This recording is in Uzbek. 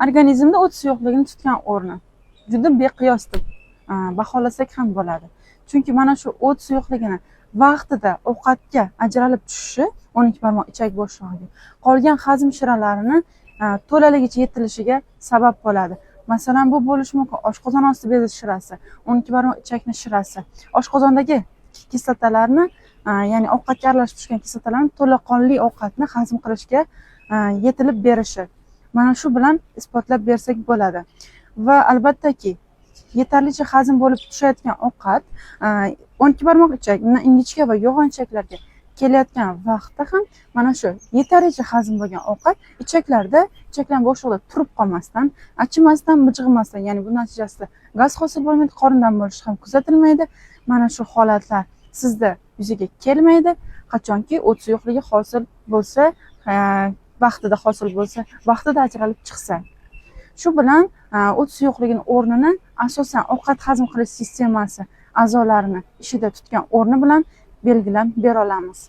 Organizmda o't suyuqligini tutgan o'rni juda beqiyos deb baholasak ham bo'ladi. Chunki mana shu o't suyuqligini vaqtida ovqatga ajralib tushishi 12 barmoq ichak bo'shlig'iga qolgan hazm shiralarini to'laligicha yetilishiga sabab bo'ladi. Masalan, bu bo'lishi mumkin oshqozon osti bezi shirasi, 12 barmoq ichakni shirasi, oshqozondagi kislotalarni, ya'ni ovqatga aralashib tushgan kislotalarni to'laqonli ovqatni hazm qilishga yetilib berishi. Mana shu bilan isbotlab bersak bo'ladi. Va albattaki yetarlicha hazm bo'lib tushayotgan ovqat 12 barmoq ichak, undan ingichka va yo'g'on ichaklarga kelayotgan vaqtda ham mana shu yetarlicha hazm bo'lgan ovqat ichaklarda, ichaklar bo'shlig'ida turib qolmasdan, achimasdan, mijg'imasdan, ya'ni bu natijasida gaz hosil bo'lmaydi, qorin dam bo'lishi ham kuzatilmaydi. Mana shu holatlar sizda yuzaga kelmaydi, qachonki o't suyuqligi hosil bo'lsa, vaqtida hosil bo'lsa, vaqtida ajralib chiqsa. Shu bilan o't suyuqligini o'rnini asosan ovqat hazm qilish sistemasi a'zolarini ishida tutgan o'rni bilan belgilab bera olamiz.